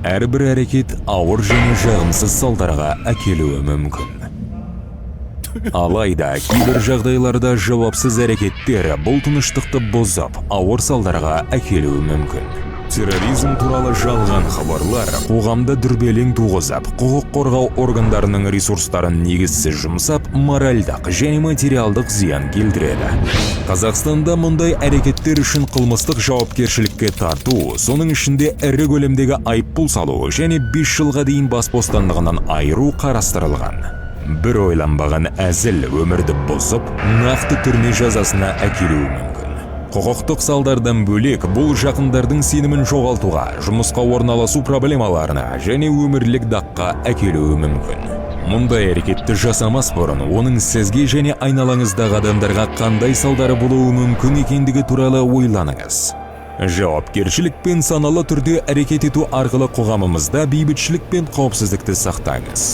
Әрбір әрекет ауыр және жағымсыз салдарға әкелуі мүмкін. Алайда кейбір жағдайларда жауапсыз әрекеттер бұл тыныштықты бұзып, ауыр салдарға әкелуі мүмкін. Терроризм туралы жалған хабарлар қоғамда дүрбелең туғызып, құқық қорғау органдарының ресурстарын негізсіз жұмсап, моральдық және материалдық зиян келтіреді. Қазақстанда мұндай әрекеттер үшін қылмыстық жауапкершілікке тарту, соның ішінде ірі көлемдегі айыппұл салу және 5 жылға дейін бас бостандығынан айыру қарастырылған. Бір ойланбаған әзіл өмірді бұзып, нақты түрме жазасына әкелуі мүмкін. Құқықтық салдардан бөлек, бұл жақындардың сенімін жоғалтуға, жұмысқа орналасу проблемаларына және өмірлік даққа әкелуі мүмкін. Мұндай әрекетті жасамас бұрын оның сізге және айналаңыздағы адамдарға қандай салдары болуы мүмкін екендігі туралы ойланыңыз. Жауапкершілік пен саналы түрде әрекет ету арқылы қоғамымызда бейбітшілік пен қауіпсіздікті сақтаңыз.